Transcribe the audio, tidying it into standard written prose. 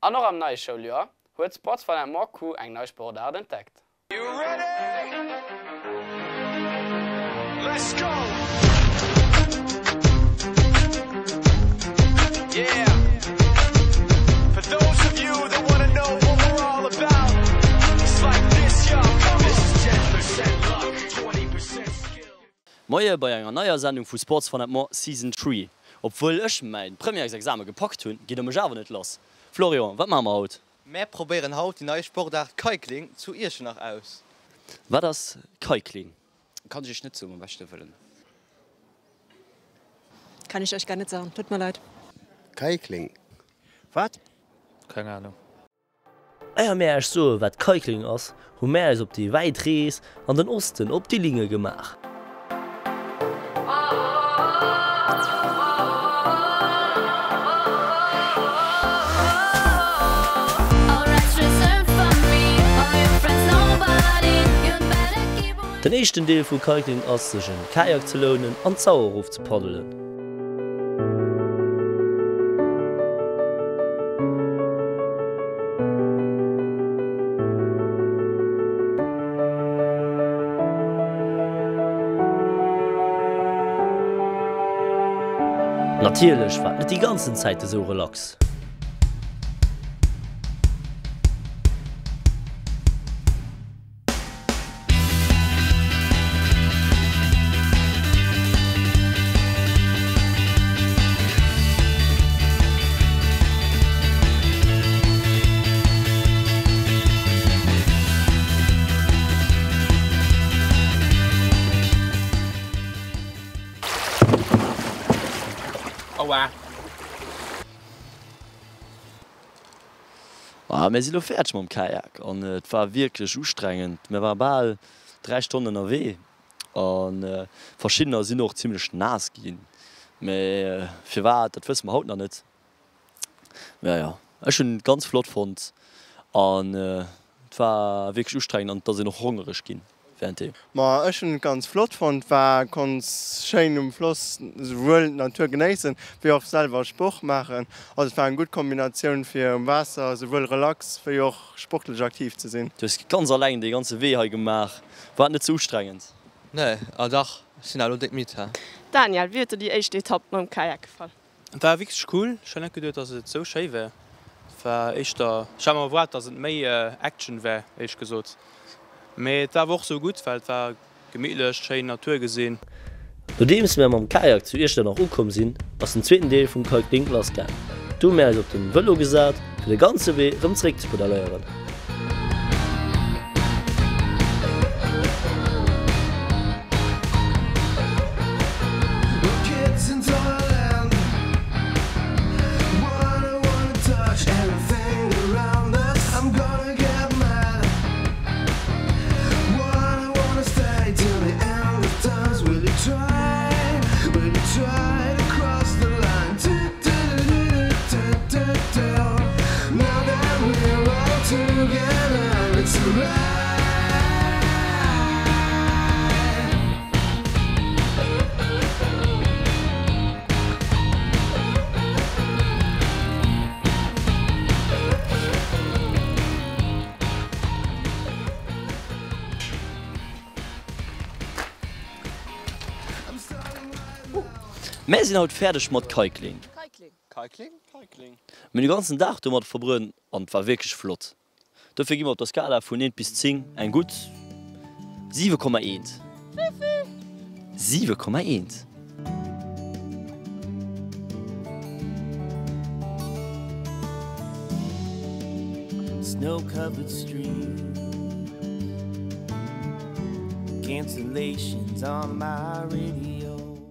An och am neie Schouljoer huet Sports Fun and More Crew eng nei Sportaart entdeckt. Moie bei enger neier Sendung vu Sports Fun and More Season 3. Obwuel ech mäin Premièresexame gepackt hunn, geet op mech awer net lass. Florian, wat maache mer haut? Mär probéieren haut déi nei Sportaart Kykling zu Iechternach aus. Wat ass Kykling? Kann ech iech net soen, mam beschte Wëllen. Kann ech iech gar net soen, tut mer leid. Kykling? Wat? Keng Ahnung. Eier mär iech soe wat Kykling ass, hu mär eis op déi wäit Rees an den Osten op Dillinge gemaach. Den éischten Deel vu Kykling ass sech en Kajak ze lounen an d'Sauer erof ze paddelen. Natierlech war et net déi ganzen Zäit esou relax. Aua! Ah, mir si lo fäerdeg mam Kajak an et war wierklech ustrengend. Mir ware bal 3 Stonnen ënnerwee a verschiddener sinn och zimmlech naass ginn. Mee firwat, dat wësse mer haut nach net. Mä jo, ech hunn et ganz flott fonnt an et war wierklech ustrengend an et ass een och hongereg ginn. Während. Ma ech hunn et ganz flott fonnt, war konns schéin um Floss souwuel d'Natur genéissen wéi och selwer Sport maachen. Also et war eng gutt Kombinatioun fir um Waasser souwuel relax wéi och sportlech aktiv ze sinn. Du hues ganz alleng dee ganze Wee hei gemaach, war et net ze ustrengend? Nee, ah dach, ech sinn elo déck midd, he. Daniel, wéi huet der déi éischt Etapp mam Kajak gefall? War wierklech cool, ech hat net geduet dass et sou schéi wär, war éischter, ech hat mer erwaart dass et méi Action wär éierlech gesot, mee et war awer och sou gutt well et war gemittlech, schéin Natur gesinn. Nodeems mär mam Kajak zu Iechternach ukomm sinn, ass den zweeten Deel vum Kykling lass gaang. Do hu mär eis op den Vëlo gesat fir de ganze Wee rëm zeréck ze pedaléieren. Mär sinn haut fäerdeg mat Kykling. Mir hunn de ganzen Dag domat verbruet an et war wierklech flott. Dofir gi mer op der Skala vun 1 bis 10 eng gutt 7,1. Wéivill? 7,1. Snow-covered streets, cancellations on my radio.